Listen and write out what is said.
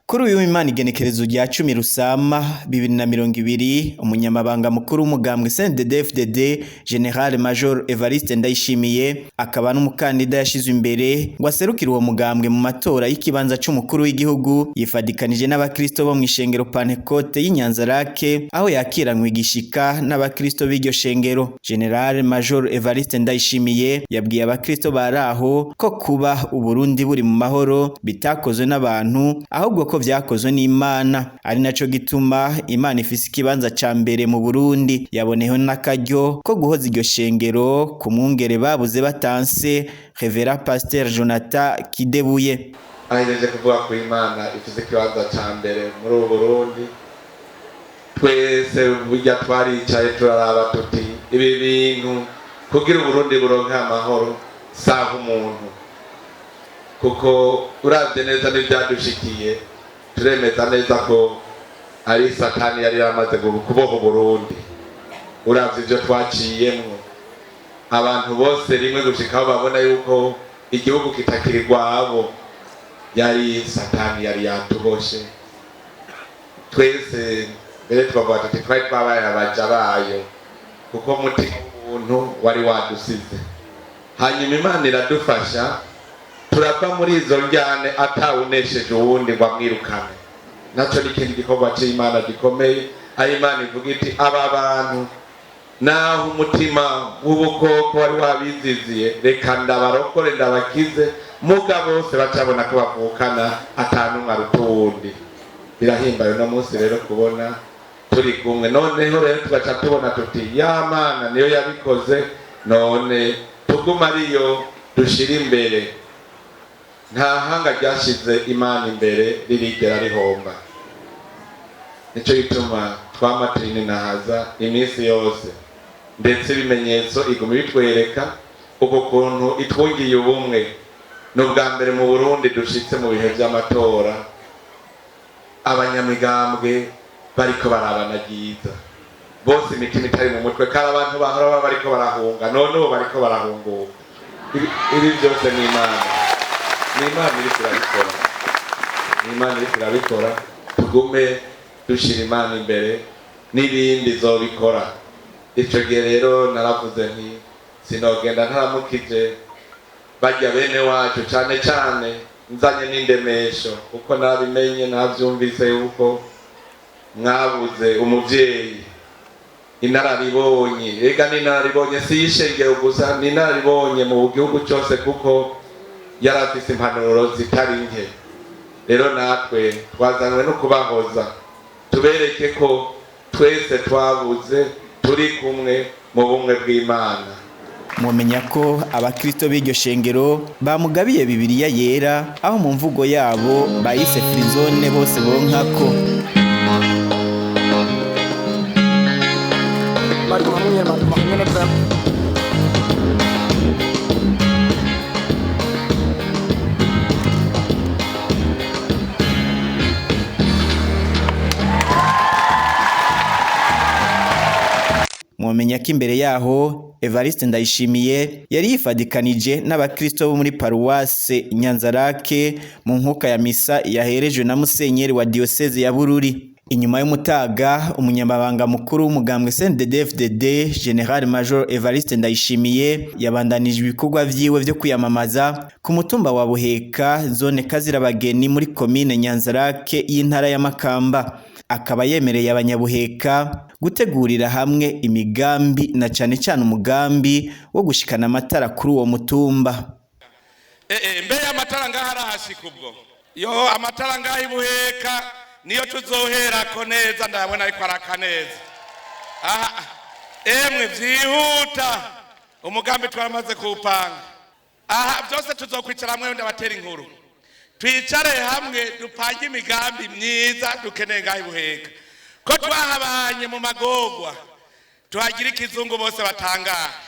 Kuri uyu w'Imana igenekerezo rya 10 Rusama 2020, umunyamabanga mukuru w'umugambwe CNDD-FDD General Major Evariste Ndayishimiye, akaba n'umukandida yashizwe imbere ngo aserukire uwo mugambwe mu matora y'ikibanza c'umukuru w'igihugu, yifadikanije n'abakristo bo mw'ishengero Pentecote y'Inyanzarake, aho yakiranwe igishika n'abakristo b'iryo shengero. General Major Evariste Ndayishimiye yabwiye abakristo baraho ko kuba Uburundi buri mu mahoro bitakozwe n'abantu, ahubwo ko vyakozwe n'Imana, ari naco gituma Imana ifise ikibanza ca mbere mu Burundi. Yaboneyeho n'akaryo ko guhoza iryo shengero ku mwungere babuze batanse, Reverend Pasteur Jonathan Kidebuye. Ahejeje kuvuga ko Imana ifise ikibanza ca mbere muri ubu Burundi, twese burya twaricaye turaraba tuti ibi bintu kugira Uburundi buronke amahoro saha umuntu, kuko uravye neza n'ivyadushikiye turemeza neza ko ari Satani yari yaramaze kuboha Uburundi. Uravye ivyo twaciyemwo, abantu bose rimwe gushikaho babona yuko igihugu kitakiri rwabo, yari Satani yari yatuboshe twese. Mbere twavuga tuti twari twabaye abaja bayo, kuko umutima w'ubuntu wari wadusize. Hanyuma Imana iradufasha turava muri izo njyane atawunesheje uwundi ngo amwirukane. Naco ni ikindi gikorwa c'Imana gikomeye, aho Imana ivuga iti aba bantu naho umutima w'ubukoko wari wabiziziye, reka ndabarokore ndabakize, muga bose bacabona ko bavukana atanumwe aruta uwundi. Birahimbaye uno munsi rero kubona turi kumwe. Noneho rero tugaca tubona tuti ya Mana niyo yabikoze, none tuguma ariyo dushira imbere. Nta hanga ryashize Imana imbere ririgera rihomba. Nico gituma twama turininahaza iminsi yose, ndetse ibimenyetso iguma ibitwereka uko kuntu itwungiye ubumwe. Ni ubwa mbere mu Burundi dushitse mu bihe vy'amatora abanyamigambwe bariko barabana ryiza bose, imitima itari mu mutwe. Kari abantu bahora baba bariko barahunga, none ubu bariko barahunguka. Ibi byose ni Imana, ni Imana iriko irabikora, ni Imana iriko irabikora. Tugume dushira Imana imbere n'ibindi izobikora. Ico gihe rero naravuze nti sinogenda ntaramukije barya bene wacu, cane cane nzanye n'indemesho, kuko nabimenye navyumvise yuko mwabuze umuvyeyi inararibonye. Ega n'inararibonye si y'ishengero gusa, ni inararibonye mu gihugu cyose, kuko yari afise impanuro zitari nke. Rero natwe twazanywe no kubahoza, tubereke ko twese twabuze, turi kumwe mu bumwe bw'Imana. Mwomenya ko abakristo b'iryo shengero bamugabiye Bibiliya yera, aho mu mvugo yabo bayise Frizone bose bonkako. Mwomenya ko imbere yaho Evariste Ndayishimiye yari yifadikanije n'abakristo bo muri paruwase Nyanzarake mu nkuka ya misa yaherejwe na musenyeri wa diocese ya Bururi. Inyuma y'umutaga, umunyamabanga mukuru w'umugambwe CNDD-FDD General Major Evariste Ndayishimiye yabandanije ibikorwa vyiwe vyo kwiyamamaza ku mutumba wa Buheka, zone Kazirabageni, muri komine Nyanzarake y'intara ya Makamba. Akaba yemereye abanyabuheka gutegurira hamwe imigambi, na cane cane umugambi wo gushikana amatara kuri uwo mutumba. Mbe amatara ngaha arahashika ubwo? Yo, amatara ngaha ibuheka niyo tuzoherako neza, ndabona ariko araka neza. Aha emwe vyihuta, umugambi twaramaze kuwupanga. Aha byose tuzokwicara hamwe, ndabatera inkuru, twicare hamwe dupange imigambi myiza dukeneye ngaha ibuheka, ko twahabanye mu magorwa, tuhagira ikizungu bose batangaye.